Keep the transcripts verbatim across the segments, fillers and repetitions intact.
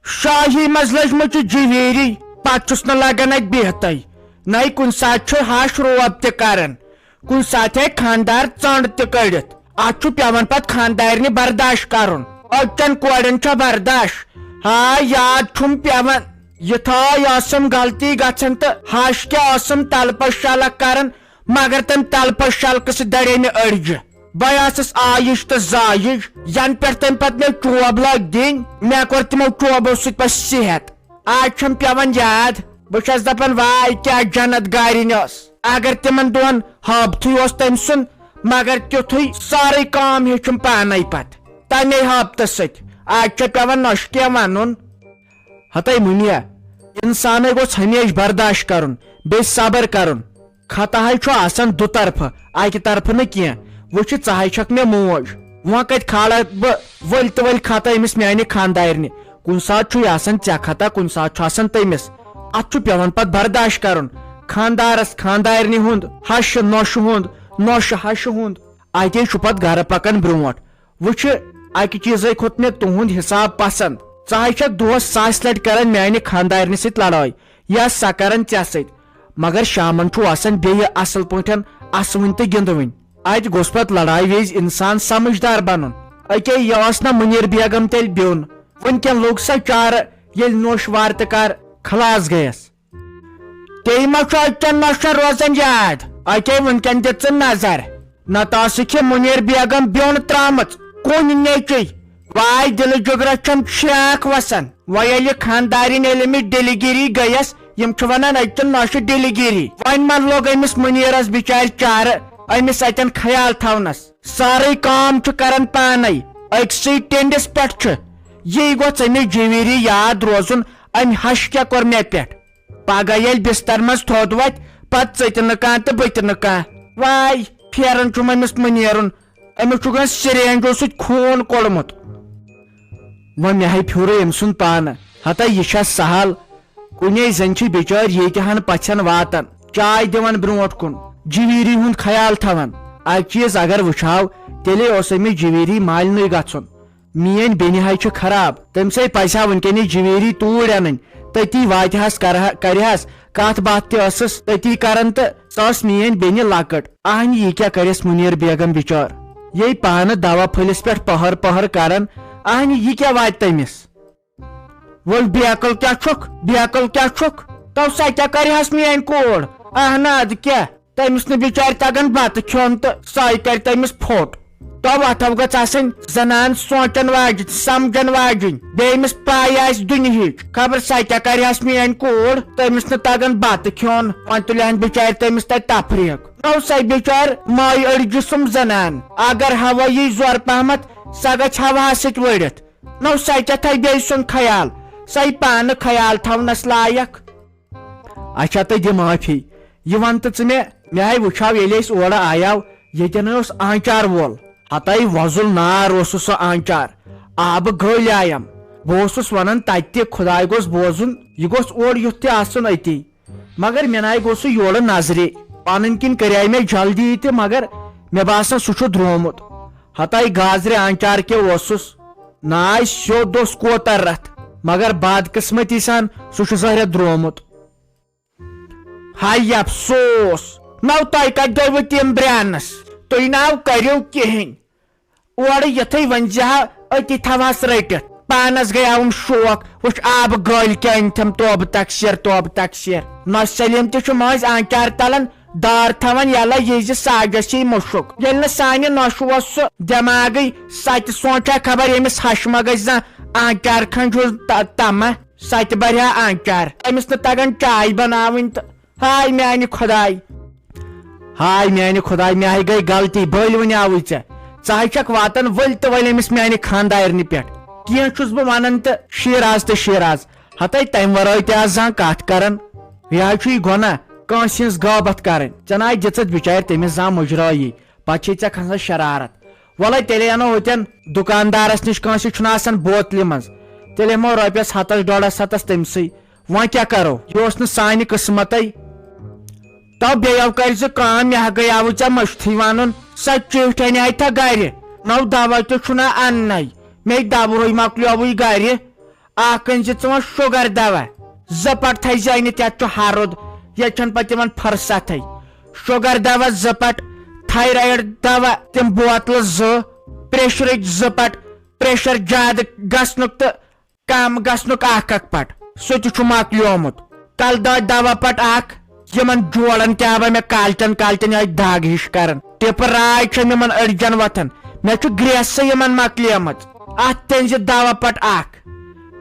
شاہی منٛز لٔجمٕژ چھِ جویری، پتہٕ چھُس نہٕ لگان اتہِ بِہتھٕے۔ نَے کُنہِ ساتہٕ چھُ ہش روب تہِ کران، کُنہِ ساتہٕ ہیٚکہِ خانٛدار ژٔنٛڈ تہِ کٔڑِتھ۔ اتھ چھُ پٮ۪وان پتہٕ خانٛدارنہِ برداش کرُن۔ أزچٮ۪ن کورٮ۪ن چھا برداش؟ ہاے، یاد چھُم پٮ۪وان، یہِ تھاے ٲسٕم غلطی گژھان تہٕ ہش کیٛاہ ٲسٕم تلہٕ پتہٕ شلکھ کران، مگر تمہِ تلہٕ پتہٕ شلکہٕ سۭتۍ دڑے مےٚ أڈجہِ۔ بہٕ ٲسٕس آیِج تہٕ زایِج، ینہٕ پٮ۪ٹھ تمہِ پتہٕ مےٚ چوب لٲگۍ دِنۍ، مےٚ کوٚر تِمو چوبو سۭتۍ پتہٕ صحت۔ آز چھم پٮ۪وان یاد، بہٕ چھس دپان، واے کیٛاہ جنت گارِنۍ ٲس۔ اگر تِمن دۄہن ہٲبتھٕے اوس تٔمۍ سُنٛد، مگر تیُتھُے سٲرٕے کٲم ہیٚچھُم پانے پتہٕ تمے ہٲبتس سۭتۍ۔ آز چھےٚ پٮ۪وان نۄشہِ کینٛہہ ونُن۔ ہتے مُنیا، انسانے گوٚژھ ہمیشہِ برداش کرُن، بیٚیہِ صبر کرُن۔ خطا ہے چھُ آسان دُطرفہٕ، اکہِ طرفہٕ نہٕ کینٛہہ۔ وٕچھ، ژٕ ہے چھکھ مےٚ موج، وۄنۍ کتہِ کھالکھ بہٕ ؤلۍ تہٕ ؤلۍ خطا أمِس میانہِ خاندارنہِ؟ کُنہِ ساتہٕ چھُے آسان ژےٚ خطا، کُنہِ ساتہٕ چھُ آسان تٔمِس۔ اتھ چھُ پٮ۪وان پتہٕ برداش کرُن۔ خاندارس خاندارنہِ ہُنٛد، ہشہِ نۄشہِ ہُنٛد، نۄشہِ ہشہِ ہُنٛد۔ اتے چھُ پتہٕ گرٕ پکان برونٛٹھ۔ وٕچھِ، اکہِ چیٖزے کھوٚت مےٚ تُہُنٛد حساب پسند۔ ژٕ ہے چھکھ دۄہس ساسہِ لٹہِ کران میانہِ خاندارنہِ سۭتۍ لڑٲے، یا سۄ کران ژےٚ سۭتۍ، مگر شامن چھُ آسان بیٚیہِ اصل پٲٹھۍ اسوٕنۍ تہٕ گِنٛدوٕنۍ۔ اتہِ گوٚژھ پتہٕ لڑایہِ وِزِ انسان سمجھدار بنُن۔ اکے، یہِ ٲس نہ مُنیر بیگم تیٚلہِ بیوٚن؟ وٕنکٮ۪ن لوٚگ سا چارٕ، ییٚلہِ نوٚش وارٕ تہٕ کر خلاص گٔیس۔ تیٚلہِ ما چھُ أزچٮ۪ن نۄشن روزان یاد؟ اکے، وٕنکٮ۪ن دِ ژٕ نظر، نتہٕ ٲسٕکھ یہِ مُنیر بیگم بیوٚن ترٲمٕژ۔ کُنہِ نیٚچوۍ۔ واے، دِلہٕ جُگرس چھم شراکھ وسان۔ وۄنۍ ییٚلہِ خاندارِنۍ ییٚلہِ أمِس ڈیلیگیری گٔیس، یِم چھِ ونان أزچہِ نۄشہِ ڈیلیگیری۔ وۄنۍ ما لوٚگ أمِس مُنیرس بِچارِ چارٕ أمِس اتٮ۪ن خیال تھاونس؟ سٲرٕے کٲم چھُ کران پانے، أکسٕے ٹینڈس پٮ۪ٹھ چھُ۔ یی گوٚژھ أمِس جویری یاد روزُن، أمۍ ہش کیٛاہ کوٚر مےٚ پٮ۪ٹھ۔ پگاہ ییٚلہِ بستر منٛز تھوٚد وتھِ، پتہٕ ژٕ تہِ نہٕ کانٛہہ تہٕ بہٕ تہِ نہٕ کانٛہہ۔ واے، پھیران چھُم أمِس مُنیرُن، أمِس چھُ کانٛہہ سِرینجو سۭتۍ خوٗن کوٚڑمُت۔ وۄنۍ مےٚ ہے پھیوٗرٕے أمۍ سُنٛد پانہٕ۔ ہتا یہِ چھا سہل؟ کُنے زَن چھِ بِچٲرۍ ییٖتہِ ہن پژھٮ۪ن واتان، چاے دِوان برونٛٹھ کُن، جویری ہُنٛد خیال تھاوان۔ اکھ چیٖز اگر وٕچھہاو، تیٚلے اوس أمِس جویری مالنٕے گژھُن۔ میٲنۍ بیٚنہِ ہاے چھِ خراب، تٔمۍ سٕے پزِ ہا وٕنکیٚن یہِ جویری توٗرۍ انٕنۍ، تٔتی واتہِ ہس کرہا، کرِ ہس کتھ باتھ تہِ ٲسٕس تٔتی کران تہٕ سۄ ٲس میٲنۍ بیٚنہِ لۄکٕٹ۔ اہنہِ یہِ کیٛاہ کرٮ۪س مُنیر بیگم بِچٲر؟ یے پانہٕ دوا پھٔلِس پٮ۪ٹھ پہر پہر کران، اہنہِ یہِ کیٛاہ واتہِ تٔمِس؟ وۄلۍ بیکل کیٛاہ چھُکھ، بیکل کیٛاہ چھُکھ؟ تو سۄ کیٛاہ کرِ ہس میٲنۍ کوٗر؟ اہنہِ ادٕ کیٛاہ؟ تٔمِس نہٕ بِچارِ تگان بتہٕ کھیوٚن تہٕ سۄے کرِ تٔمِس پھوٚٹ۔ تو اتھو گٔژھ آسٕنۍ زنان سونچن واجِنۍ، سمجھن واجِنۍ، بیٚیہِ أمِس پاے آسہِ دُنیہٕچ۔ خبر سۄ کیٛاہ کرِ ہس میٲنۍ کوٗر، تٔمِس نہٕ تگان بتہٕ کھیوٚن، وۄنۍ تُلہِ ہن بِچارِ تٔمِس تتہِ تفریٖق۔ نو سۄ بِچارِ مایہِ أڑجہِ سُم زنان، اگر ہوا یی زورٕ پہمتھ، سۄ گژھِ ہواہس سۭتۍ ؤڑِتھ۔ نو سۄ کیٛاہ تھایہِ بیٚیہِ سُنٛد خیال، سۄے پانہٕ خیال تھاونس لایق۔ اچھا، تہٕ دِ معٲفی، یہِ وَن تہٕ ژٕ مےٚ، مےٚ ہاے وٕچھاو ییٚلہِ أسۍ اورٕ آیاو، ییٚتٮ۪ن اوس آنچار وول، ہتاے وۄزُل نار اوسُس سُہ آنچار، آبہٕ گٔلۍ آیم۔ بہٕ اوسُس وَنان تَتہِ تہِ خۄداے گوٚژھ بوزُن، یہِ گوٚژھ اورٕ یُتھ تہِ آسُن أتی۔ مگر مےٚ ناے گوٚو سُہ یورٕ نظرِ۔ پنٕنۍ کِنۍ کریاے مےٚ جلدی تہِ، مگر مےٚ باسان سُہ چھُ درٛومُت۔ ہتاے گازرِ آنچار کیٛاہ اوسُس۔ ناے سیوٚد اوس کوتر رتھ، مگر بدقسمتی سان سُہ چھُ ظٲہرہ درٛومُت۔ ہاے افسوس، نو تۄہہِ کتہِ گٔیوٕ تِم برٛینس؟ تُہۍ ناو کٔرِو کِہیٖنۍ۔ اورٕ یِتھٕے ؤنۍ زِ ہا، أتی تھاوہَس رٔٹِتھ۔ پانَس گٔیاوُم شوق، وٕچھ آبہٕ گٲلۍ کیٛاہ أنۍ تھَم توبہٕ تقصیر، توبہٕ تقصیر۔ نۄشہِ سلیٖم تہِ چھُ مٔنٛزۍ آنچار تَلان، دار تھاوان یَلَے، یہِ زِ ساجَس یی مُشُک۔ ییٚلہِ نہٕ سانہِ نۄشہِ اوس سُہ دٮ۪ماغٕے، سۄ تہِ سونٛچ ہا خبر ییٚمِس ہَشہِ ما گژھِ زانٛہہ آنچار کھنٛج ہُنٛد ت-، تَمہ، سۄ تہِ بَرِ ہا آنچار۔ أمِس نہٕ تَگان چاے بَناوٕنۍ تہٕ ہاے میانہِ خۄداے۔ ہاے میانہِ خۄداے، مےٚ ہاے گٔے غلطی، بٔلۍ وۄنۍ آوٕے ژےٚ۔ ژٕ ہاے چھکھ واتان ؤلۍ تہٕ ؤلۍ أمِس میانہِ خانٛدارنہِ پٮ۪ٹھ۔ کینٛہہ چھُس بہٕ ونان تہٕ شیراز تہٕ شیراز۔ ہتے تمہِ ورٲے تہِ آس زانٛہہ کتھ کران۔ یہِ ہاے چھُ یہِ گۄناہ، کٲنٛسہِ ہٕنٛز غٲبت کرٕنۍ۔ ژےٚ ناے دِژٕتھ بچارِ تٔمِس زانٛہہ مُجرٲیی۔ پتہٕ چھے ژےٚ کھسان شرارت۔ وَلَے تیٚلے اَنو ہوٚتٮ۪ن دُکاندارَس نِش، کٲنٛسہِ چھُنہٕ آسان بوتلہِ منٛز۔ تیٚلہِ ہٮ۪مو رۄپیَس ہَتَس ڈۄڈَس ہَتَس تٔمۍ سٕے۔ وۄنۍ کیٛاہ کَرو؟ یہِ اوس نہٕ سانہِ قٕسمَتَے۔ تو بیٚیو کَرِ زِ کٲم، مےٚ ہا گٔیاوُے ژےٚ مٔشتھٕے وَنُن۔ سۄ چِٹھۍ اَنے تھا گَرِ؟ نو دَوا تہِ چھُنہ اَننَے۔ مے دَوہٕے مۄکلیووُے گَرِ۔ اکھ أنۍ زِ ژٕ وۄنۍ شُگر دوا، زٕ پٹ تھٲے زِ أنِتھ، یتھ چھُ ہرُد، ییٚتہِ چھنہٕ پتہٕ تِمن فرصتھٕے۔ شُگر دوا زٕ پٹ، تھایرایڈ دوا تِم بوتلہٕ زٕ، پریشرٕکۍ زٕ پٹ، پریشر زیادٕ گژھنُک تہٕ کم گژھنُک اکھ اکھ پٹ، سُہ تہِ چھُ مۄکلیومُت۔ کلہٕ دٲدۍ دوا پٹ اکھ، یِمن جوڑن کیٛاہ با مےٚ کالچن کالچن یِہوٚے دگ ہِش کران۔ ٹِپہٕ راے چھم یِمن أڈجن وۄتھان۔ مےٚ چھُ گریسہٕ یِمن مۄکلیمٕژ۔ اتھ تہِ أنۍ زِ دوا پٹ اکھ۔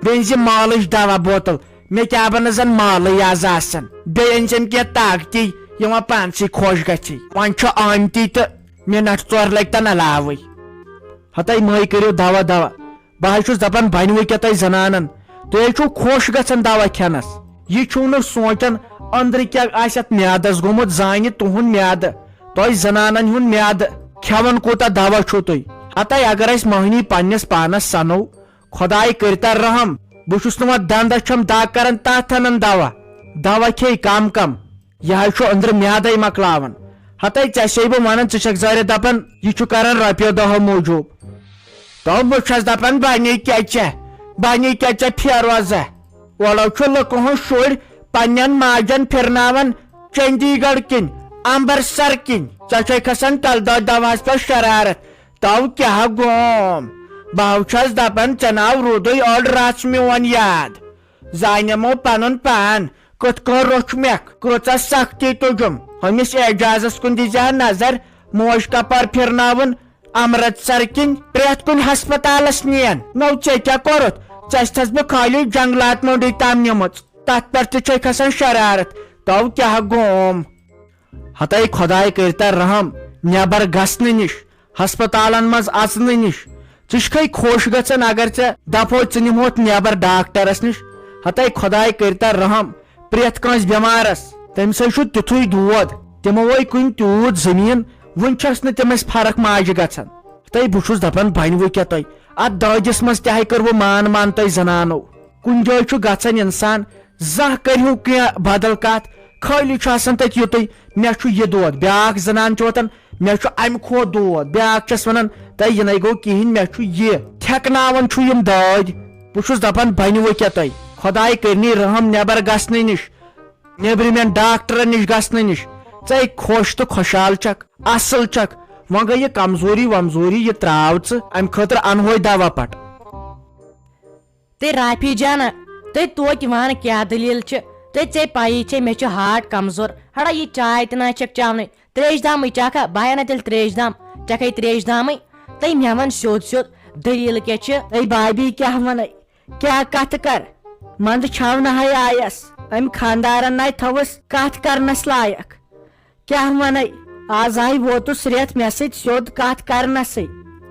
بیٚیہِ أنۍ زِ مالٕچ دوا بوتل۔ مےٚ کیٛاہ بنہٕ زن مالٕے از آسان۔ بیٚیہِ أنۍ زٮ۪م کینٛہہ طاقتی، یِوان پانسٕے خۄش گژھِ۔ وۄنۍ چھُ آمتی تہٕ مِنٹ ژور لگہِ تن علاوٕے۔ ہتے مٲے کٔرِو دوا دوا۔ بہٕ حظ چھُس دپان، بنہِ وۄنۍ کیٛاہ تۄہہِ زنانن؟ تُہۍ حظ چھِو خۄش گژھان دوا کھٮ۪نس۔ یہِ چھُو نہٕ سونٛچان أنٛدرٕ کیٛاہ آسہِ اتھ میادس گوٚمُت، زانہِ تُہُنٛد میادٕ، تۄہہِ زنانن ہُنٛد میادٕ۔ کھٮ۪وان کوٗتاہ دوا چھِو تُہۍ؟ ہتے اگر أسۍ مٔہنی پننِس پانس سنو، خۄداے کٔرۍتن رحم۔ بہٕ چھُس نہٕ وۄنۍ دندس چھم دگ کران، تتھ انان دوا۔ دوا کھیٚیہِ کم کم۔ یہِ حظ چھُ أنٛدرٕ میادے مۄکلاوان۔ ہتے ژےٚ چھسے بہٕ ونان، ژٕ چھکھ ظٲہرِ دپان، یہِ چھُ کران رۄپیو دہو موٗجوٗب۔ تو بہٕ چھس دپان، بنے کیٛاہ ژےٚ، بنے کیٛاہ ژےٚ فیروزہ؟ اورٕ چھُ لُکہٕ ہُنٛد شُرۍ پننٮ۪ن ماجن پھرناوان چندی گڑھ کِنۍ، امبرسر کِنۍ۔ ژےٚ چھے کھسان کلہٕ دٲدۍ دوہس پٮ۪ٹھ شرارت۔ تو کیٛاہ گوم؟ بہٕ چھس دپان، ژےٚ ناو روٗدُے اوٚڑ رژھ میون یاد۔ زانیمو پنُن پان، کِتھ کٔنۍ روٚچھ مےٚ، کۭژاہ سختی تُجُم۔ ہُمِس اعجازس کُن دِژ ہا نظر، موج کپر پھرناوُن امرتسر کِنۍ پرٛٮ۪تھ کُنہِ ہسپتالس نِین۔ نو ژےٚ کیٛاہ کوٚرُتھ؟ ژےٚ چھتس بہٕ خٲلی جنگلات مٔنٛڈی تام نِمٕژ۔ تتھ پٮ۪ٹھ تہِ چھے کھسان شرارت۔ تو کیٛاہ گوم؟ ہتے خۄداے کٔرۍتن رحم، نٮ۪بر گژھنہٕ نِش، ہسپتالن منٛز اژنہٕ نِش۔ ژٕ چھکھے خۄش گژھان اگر ژےٚ دپہو ژٕ نِمہوتھ نٮ۪بر ڈاکٹرس نِش۔ ہتے خۄداے کٔرۍتن رحم پرٛٮ۪تھ کٲنٛسہِ بٮ۪مارس۔ تٔمِس ہے چھُ تیُتھُے دود، تِمو وٲے کُنہِ تیوٗت زٔمیٖن، وُنہِ چھس نہٕ تٔمِس فرق ماجہِ گژھان۔ ہتے بہٕ چھُس دپان، بنہِ وۄنۍ کیٛاہ تۄہہِ؟ اتھ دٲدِس منٛز تہِ ہے کٔروٕ مان مان تۄہہِ زنانو۔ کُنہِ جایہِ چھُ گژھان انسان، زانٛہہ کٔرِو کینٛہہ بدل کتھ، خٲلی چھُ آسان تتہِ یُتُے، مےٚ چھُ یہِ دود، بیٛاکھ زنان چھِ وۄتھان، مےٚ چھُ امہِ کھۄتہٕ دود، بیٛاکھ چھس ونان، تۄہہِ یہِ نے گوٚو کِہیٖنۍ، مےٚ چھُ یہِ۔ تھٮ۪کناوان چھُ یِم دٲدۍ۔ بہٕ چھُس دپان، بنہِ وۄنۍ کیٛاہ تۄہہِ؟ خۄداے کٔرنی رحم نٮ۪بر گژھنہٕ نِش، نیٚبرِمٮ۪ن ڈاکٹرن نِش گژھنہٕ نِش۔ ژے خۄش تہٕ خۄشحال چھکھ، اصل چھکھ، وۄنۍ گٔے یہِ کمزوری ومزوری، یہِ تراو ژٕ، امہِ خٲطرٕ انہوے دوا پٹ۔ تہٕ رافی جانا، تہٕ توتہِ وَن کیٛاہ دٔلیٖل چھِ؟ تہٕ ژےٚ پَیی چھے مےٚ چھُ ہارٹ کمزور۔ ہڑا یہِ چاے تہِ نہ چھَکھ چاونٕے۔ ترٛیش دامٕے چَکھا؟ بہٕ ہا اَنَے تیٚلہِ ترٛیش دام۔ چَکھَے ترٛیش دامٕے۔ تہٕ مےٚ وَن سیوٚد سیوٚد دٔلیٖل کیٛاہ چھِ؟ اے بابی، کیٛاہ وَنَے؟ کیٛاہ کَتھٕ کَر؟ منٛدٕ چھاونہٕ ہَے آیَس۔ أمۍ خانٛدارَن نَے تھٲوٕس کَتھ کَرنَس لایق۔ کیٛاہ وَنَے؟ آز ہَے ووتُس رٮ۪تھ مےٚ سۭتۍ سیوٚد کَتھ کَرنَسٕے۔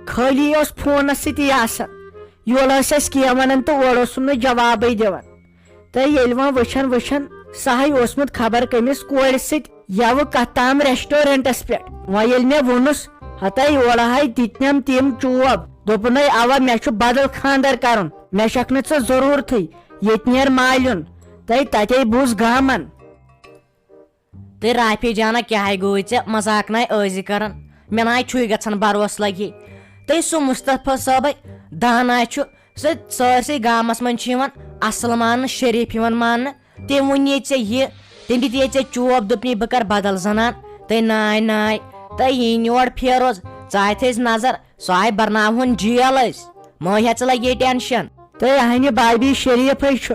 خٲلی اوس فونَس سۭتی آسان۔ یورٕ ٲسۍ اَسہِ کینٛہہ وَنان تہٕ اورٕ اوسُم نہٕ جوابٕے دِوان۔ تہٕ ییٚلہِ وۄنۍ وٕچھان وٕچھان سُہ ہَے اوسمُت خبر کٔمِس کورِ سۭتۍ یَوٕ کَتھ تام ریسٹورنٹَس پٮ۪ٹھ۔ وۄنۍ ییٚلہِ مےٚ ووٚنُس، ہَتَے اورٕ ہَے دِتنَم تِم چوب۔ دوٚپُن، ہے اَوا، مےٚ چھُ بدل خانٛدر کَرُن، مےٚ چھَکھ نہٕ ژٕ ضروٗرتھٕے، ییٚتہِ نیر مالیُن۔ تہٕ تَتے بوٗز گامَن۔ تہٕ رافی جانا، کیٛاہ گوٚوُے ژےٚ؟ مذاق ناے ٲزی کران، مےٚ ناے چھُے گژھان بروسہٕ لگی۔ تہٕ سُہ مصطفیٰ صٲبے دانا چھُ، سُہ سٲرسٕے گامس منٛز چھُ یِوان اصل ماننہٕ، شریٖف یِوان ماننہٕ۔ تٔمۍ ووٚن یے ژےٚ یہِ، تٔمۍ دِتۍ یے ژےٚ چوب، دوٚپنی بہٕ کرٕ بدل زنان۔ تہٕ ناے ناے، تہٕ یِنۍ یور فیروز، ژٕ آے تھٲیِس نظر، سُہ آے برناوہون جیل أسۍ۔ مہ ہیٚہ ژٕ لگے ٹینشن۔ تہٕ اہنہِ بابی شریٖفے چھُ۔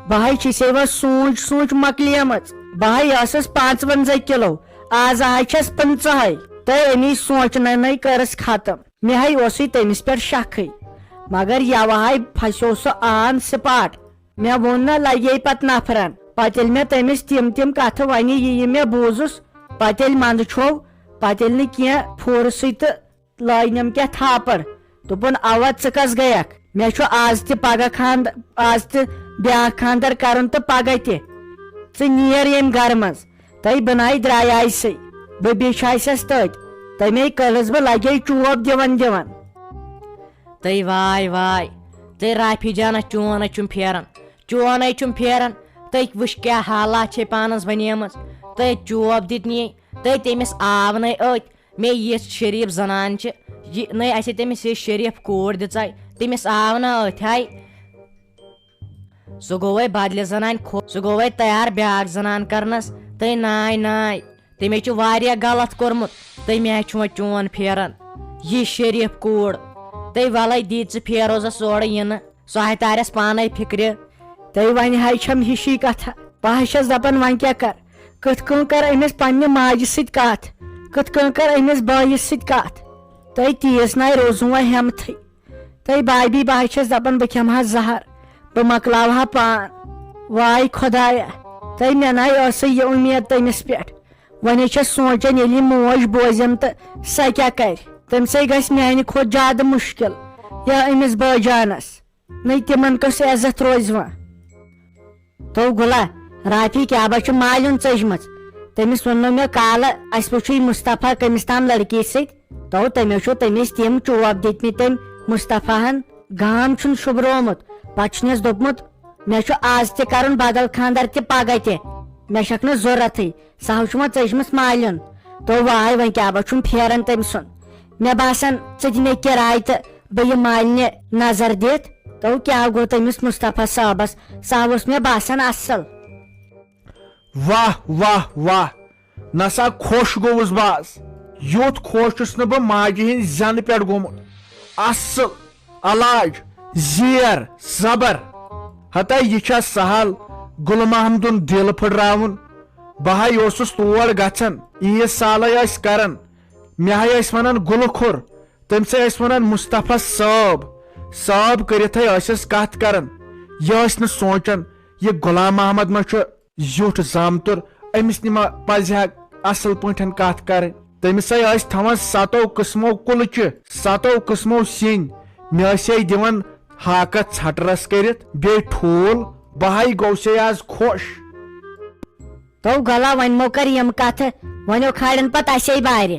بہٕ ہاے چھسے وۄنۍ سونٛچ سونٛچ مۄکلیمٕژ۔ بہٕ ہاے ٲسٕس پانٛژونٛزاہ کِلو، آز ہاے چھس پٕنٛژٕہے۔ تہٕ امی سونٛچنَے کٔرٕس ختم۔ مےٚ ہاے اوسُے تٔمِس پٮ۪ٹھ شکھٕے، مگر یوٕ ہاے پھسیو سُہ آن سپاٹ۔ مےٚ ووٚن نہ لگے پتہٕ نفرن۔ پتہٕ ییٚلہِ مےٚ تٔمِس تِم تِم کتھٕ ونہِ، یہِ یہِ مےٚ بوٗزُس، پتہٕ ییٚلہِ منٛدٕ چھوو، پتہٕ ییٚلہِ نہٕ کینٛہہ پھورسٕے تہٕ لٲجنم کینٛہہ تھاپڑ۔ دوٚپُن، اوا، ژٕ کس گٔیکھ؟ مےٚ چھُ آز تہِ پگاہ خاند-، آز تہِ بیٛاکھ خاندر کرُن تہٕ پگاہ تہِ۔ ژٕ نیر ییٚمہِ گرٕ منٛز۔ تہٕ بہٕ نَے درٛایایسٕے۔ بہٕ بیچھایسس تٔتۍ۔ تَمے کٔرٕس بہٕ لگے چوب دِوان دِوان۔ تہٕ واے واے، تہٕ رافی جانہ چون ہے چھُم پھیران، چون ہے چھُم پھیران۔ تہٕ وٕچھ کیٛاہ حالات چھے پانس بنیمٕژ۔ تہٕ چوب دِتنی، تہٕ تٔمِس آو نَے أتھۍ۔ مےٚ یِژھ شریٖف زنان چھِ، یہِ نَے اَسہِ تٔمِس یہِ شریٖف کوٗر دِژے، تٔمِس آو نہ أتھۍ۔ سُہ گوٚو وۄنۍ بدلہِ زنانہِ خۄ-، سُہ گوٚو وۄنۍ تیار بیٛاکھ زنان کرنس۔ تہٕ ناے ناے، تٔمۍ چھُ واریاہ غلط کوٚرمُت۔ تٔمۍ چھُ وۄنۍ چون پھیران، یہِ شریف کوٗر۔ تہٕ وَلَے دی ژٕ فیروزس اورٕ یِنہٕ، سۄ ہا تارٮ۪س پانے فِکرِ۔ تہٕ وۄنۍ حظ چھم ہِشی کتھا، بہٕ حظ چھس دپان وۄنۍ کیٛاہ کر، کِتھ کٔنۍ کر أمِس پننہِ ماجہِ سۭتۍ کتھ، کِتھ کٔنۍ کر أمِس بٲیِس سۭتۍ کتھ۔ تہٕ تیٖژ ناے روزُم وۄنۍ ہٮ۪متھٕے۔ تہٕ بابی، بہٕ حظ چھس دپان بہٕ کھٮ۪مہٕ ہا زہر، بہٕ مۄکلاوٕ ہا پان۔ واے خۄدایا، تہٕ مےٚ ناے ٲسٕے یہِ اُمید تٔمِس پٮ۪ٹھ۔ وۄنۍ چھس سونٛچان، ییٚلہِ یہِ موج بوزٮ۪م تہٕ سۄ کیٛاہ کرِ؟ تٔمۍ سٕے گژھِ میانہِ کھۄتہٕ زیادٕ مُشکِل، یا أمِس بٲجانس۔ نٔے تِمن کۄس عزت روزِ وۄنۍ؟ تو گُلا، رافی کیٛاہ با چھُ مالیُن ژٔجمٕژ؟ تٔمِس ووٚننو مےٚ کالہٕ، اسہِ وٕچھُے مصطفیٰ کٔمِس تام لڑکی سۭتۍ۔ تو تٔمۍ چھُ تٔمِس تِم چوب دِتمٕتۍ تٔمۍ مصطفیٰ ہن۔ گام چھُن شُبرومُت، پتہٕ چھُنس دوٚپمُت، مےٚ چھُ آز تہِ کرُن بدل خاندر تہِ پگاہ تہِ، مےٚ چھکھ نہٕ ضروٗرتھٕے۔ سۄ ہا چھُ وۄنۍ ژٔجمٕژ مالیُن۔ تو واے، وۄنۍ کیٛاہ با چھُم پھیران تٔمۍ سُنٛد؟ مےٚ باسان، ژٕ دِ مےٚ کِراے تہٕ بہٕ یہِ مالنہِ نظر دِتھ۔ تو کیٛاہ گوٚو تٔمِس مصطفیٰ صٲبس؟ سُہ ہا اوس مےٚ باسان اصل۔ واہ، واہ، واہ، نسا خۄش گوٚوُس بہٕ آز۔ یُتھ خۄش چھُس نہٕ بہٕ ماجہِ ہِنٛدِ زٮ۪نہٕ پٮ۪ٹھ گوٚمُت۔ اصل علاج، زیر، زبر۔ ہتا یہِ چھا سہل گُل محمدُن دِل پھٕٹراوُن؟ بہٕ ہاے اوسُس تور گژھان، عیٖد سالے ٲسۍ کران، مےٚ ہاے ٲسۍ ونان گُلہٕ کھوٚر، تٔمۍ سٕے ٲسۍ ونان مصطفیٰ صٲب۔ صٲب کٔرِتھ ہے ٲسۍ أسۍ کتھ کران۔ یہِ ٲسۍ نہٕ سونٛچان، یہِ غلام محمد ما چھُ زیُٹھ زامتُر، أمِس نِما پزِ ہا اصل پٲٹھۍ کتھ کرٕنۍ۔ تٔمِس ہے ٲسۍ تھاوان ستو قٕسمو کُلچہِ، ستو قٕسمو سِنۍ۔ مےٚ ٲسۍ ہے دِوان ہاکس ژھٹہٕ رس کٔرِتھ، بیٚیہِ ٹھوٗل۔ بہٕ ہاے گوٚوسے آز خۄش۔ تو گلا، وۄنۍ مو کر یِم کتھٕ، وۄنۍ کھالن پتہٕ اسے بارِ۔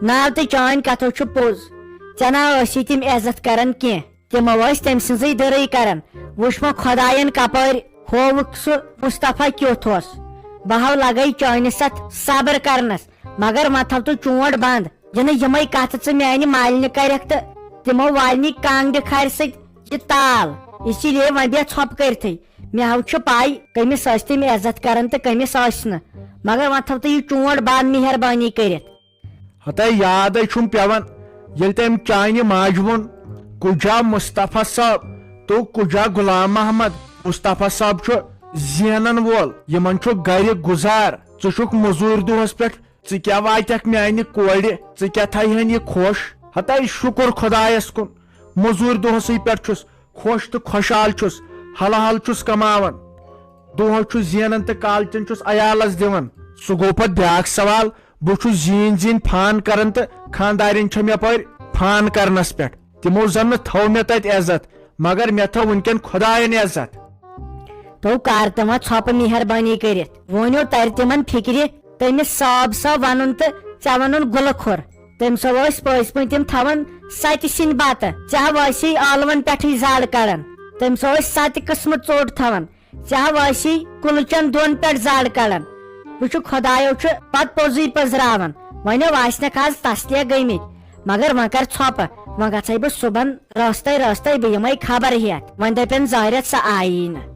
ناو تہٕ چٲنۍ کتھو چھُ پوٚز، ژےٚ نا ٲسی تِم عزت کران کینٛہہ۔ تِمو ٲسۍ تٔمۍ سٕنٛزٕے دٕرٕے کران۔ وٕچھ وۄنۍ خۄداین کپٲرۍ ہووُکھ سُہ مصطفیٰ کیُتھ اوس۔ بہٕ ہاو لگے چٲنِس اتھ صبر کرنس، مگر وۄنۍ تھاو تہٕ چونٛڈ بنٛد، یِنہٕ یِمے کتھٕ ژٕ میانہِ مالنہِ کرکھ تہٕ تِمو والنی کانٛگرِ کھرِ سۭتۍ یہِ تال۔ اسی لیے وۄنۍ بیٚہہ ژھۄپہٕ کٔرتھٕے۔ مےٚ ہاو چھُ پاے کٔمِس ٲسۍ تِم عزت کران تہٕ کٔمِس ٲسۍ نہٕ، مگر وۄنۍ تھاو تہٕ یہِ چونٛڈ بنٛد مہربٲنی کٔرِتھ۔ ہتے یادے چھُم پٮ۪وان، ییٚلہِ تٔمۍ چانہِ ماجہِ ووٚن، کُجا مصطفیٰ صٲب تو کُجا غلام محمد؟ مصطفیٰ صٲب چھُ زینن وول، یِمن چھُ گرِ گُزار۔ ژٕ چھُکھ مٔزوٗرۍ دۄہس پٮ۪ٹھ، ژٕ کیٛاہ واتکھ میانہِ کورِ؟ ژٕ کیٛاہ تھایہن یہِ خۄش؟ ہتے شُکر خۄدایس کُن، مٔزوٗرۍ دۄہسٕے پٮ۪ٹھ چھُس خۄش تہٕ خۄشحال چھُس، حلہٕ حل چھُس کماوان، دۄہس چھُس زینان تہٕ کالچن چھُس عیالس دِوان۔ سُہ گوٚو پتہٕ بیٛاکھ سوال، بہٕ چھُس زیٖنۍ زیٖنۍ فان کران تہٕ خانٛدارِنۍ چھم یپٲرۍ فان کرنس پٮ۪ٹھ۔ تِمو زن نہٕ تھوو مےٚ تتہِ عزت، مگر مےٚ تھوو وٕنکٮ۪ن خۄداین عزت۔ تو کر تِمن ژھۄپہٕ مہربٲنی کٔرِتھ، وۄنۍ ترِ تِمن فِکرِ، تٔمِس صٲب صٲب ونُن تہٕ ژےٚ ونُن گُلہٕ کھوٚر۔ تٔمۍ سو ٲسۍ پٔزۍ پٲٹھۍ تِم تھاوان ستہِ سِنۍ بتہٕ، ژےٚ ہا ٲسی ٲلون پٮ۪ٹھٕے زڈ کڑان۔ تٔمۍ سو ٲسۍ ستہِ قٕسمہٕ ژوٚٹ تھاوان، ژےٚ ہا ٲسی کُلچن دۄن پٮ۪ٹھ زڈ کڑان۔ وٕچھُ خۄدایو چھُ پتہٕ پوٚزُے پٔزراوان۔ وۄنۍ آسنکھ آز تسلیہ گٔمٕتۍ، مگر وۄنۍ کر ژھۄپہٕ، وۄنۍ گژھے بہٕ صُبحن رٲژتھے رٲژتھے بہٕ یِمے خبر ہٮ۪تھ۔ وۄنۍ دپن ظٲہرت سۄ آیی نہٕ۔